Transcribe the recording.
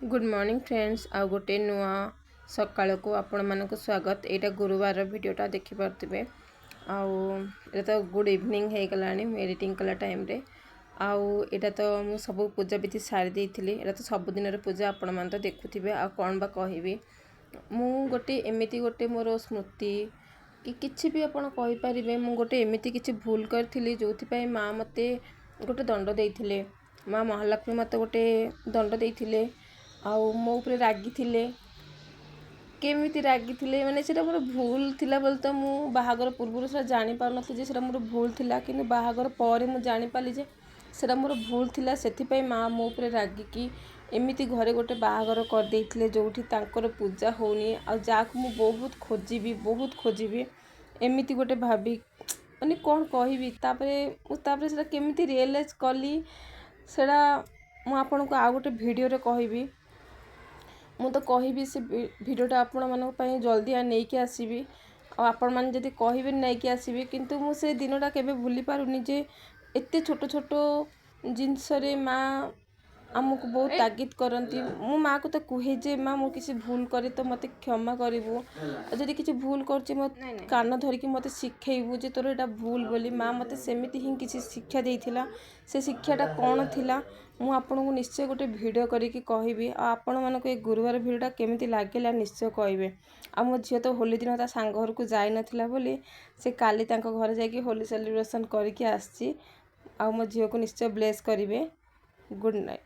Good morning friends, ଆଉ ଗୋଟେ ନୂଆ ସକାଳକୁ ଆପଣମାନଙ୍କୁ ସ୍ୱାଗତ। ଏଇଟା ଗୁରୁବାରର ଭିଡ଼ିଓଟା ଦେଖିପାରୁଥିବେ। ଆଉ ଏଇଟା ତ ଗୁଡ଼୍ ଇଭିନିଂ ହେଇଗଲାଣି ମୁଁ ଏଡ଼ିଟିଂ କଲା ଟାଇମ୍ରେ। ଆଉ ଏଇଟା ତ ମୁଁ ସବୁ ପୂଜା ବିଧି ସାରି ଦେଇଥିଲି। ଏଇଟା ତ ସବୁଦିନର ପୂଜା, ଆପଣମାନେ ତ ଦେଖୁଥିବେ, ଆଉ କ'ଣ ବା କହିବି। ମୁଁ ଗୋଟେ ଏମିତି ଗୋଟେ ମୋର ସ୍ମୃତି କି କିଛି ବି ଆପଣ କହିପାରିବେ, ମୁଁ ଗୋଟେ ଏମିତି କିଛି ଭୁଲ କରିଥିଲି ଯେଉଁଥିପାଇଁ ମା' ମୋତେ ଗୋଟେ ଦଣ୍ଡ ଦେଇଥିଲେ। ମା' ମହାଲକ୍ଷ୍ମୀ ମୋତେ ଗୋଟେ ଦଣ୍ଡ ଦେଇଥିଲେ ଆଉ ମୋ ଉପରେ ରାଗିଥିଲେ। କେମିତି ରାଗିଥିଲେ, ମାନେ ସେଇଟା ମୋର ଭୁଲ ଥିଲା ବୋଲି ତ ମୁଁ ବାହାଘର ପୂର୍ବରୁ ସେଇଟା ଜାଣିପାରୁନଥିଲି ଯେ ସେଇଟା ମୋର ଭୁଲ ଥିଲା, କିନ୍ତୁ ବାହାଘର ପରେ ମୁଁ ଜାଣିପାରିଲି ଯେ ସେଇଟା ମୋର ଭୁଲ ଥିଲା। ସେଥିପାଇଁ ମା' ମୋ ଉପରେ ରାଗିକି ଏମିତି ଘରେ ଗୋଟେ ବାହାଘର କରିଦେଇଥିଲେ ଯେଉଁଠି ତାଙ୍କର ପୂଜା ହେଉନି, ଆଉ ଯାହାକୁ ମୁଁ ବହୁତ ଖୋଜିବି, ବହୁତ ଖୋଜିବି, ଏମିତି ଗୋଟେ ଭାବି, ମାନେ କ'ଣ କହିବି। ତାପରେ ମୁଁ ତାପରେ ସେଇଟା କେମିତି ରିଏଲାଇଜ୍ କଲି, ସେଇଟା ମୁଁ ଆପଣଙ୍କୁ ଆଉ ଗୋଟେ ଭିଡ଼ିଓରେ କହିବି। ମୁଁ ତ କହିବି ସେ ଭିଡ଼ିଓଟା ଆପଣମାନଙ୍କ ପାଇଁ ଜଲ୍ଦି ନେଇକି ଆସିବି, ଆଉ ଆପଣମାନେ ଯଦି କହିବେ ନେଇକି ଆସିବି। କିନ୍ତୁ ମୁଁ ସେ ଦିନଟା କେବେ ଭୁଲି ପାରୁନି ଯେ ଏତେ ଛୋଟ ଛୋଟ ଜିନିଷରେ ମା' ଆମକୁ ବହୁତ ତାଗିଦ କରନ୍ତି। ମୁଁ ମାଆକୁ ତ କୁହେ ଯେ ମା', ମୁଁ କିଛି ଭୁଲ କରେ ତ ମୋତେ କ୍ଷମା କରିବୁ, ଆଉ ଯଦି କିଛି ଭୁଲ କରୁଛି ମୋ କାନ ଧରିକି ମୋତେ ଶିଖେଇବୁ ଯେ ତୋର ଏଇଟା ଭୁଲ ବୋଲି। ମା' ମୋତେ ସେମିତି ହିଁ କିଛି ଶିକ୍ଷା ଦେଇଥିଲା। ସେ ଶିକ୍ଷାଟା କ'ଣ ଥିଲା, ମୁଁ ଆପଣଙ୍କୁ ନିଶ୍ଚୟ ଗୋଟେ ଭିଡ଼ିଓ କରିକି କହିବି। ଆଉ ଆପଣମାନଙ୍କୁ ଏ ଗୁରୁବାର ଭିଡ଼ିଓଟା କେମିତି ଲାଗିଲା, ନିଶ୍ଚୟ କହିବେ। ଆଉ ମୋ ଝିଅ ତ ହୋଲି ଦିନ ତା ସାଙ୍ଗ ଘରକୁ ଯାଇନଥିଲା ବୋଲି ସେ କାଲି ତାଙ୍କ ଘରେ ଯାଇକି ହୋଲି ସେଲିବ୍ରେସନ୍ କରିକି ଆସିଛି। ଆଉ ମୋ ଝିଅକୁ ନିଶ୍ଚୟ ବ୍ଲେସ୍ କରିବେ। Good night.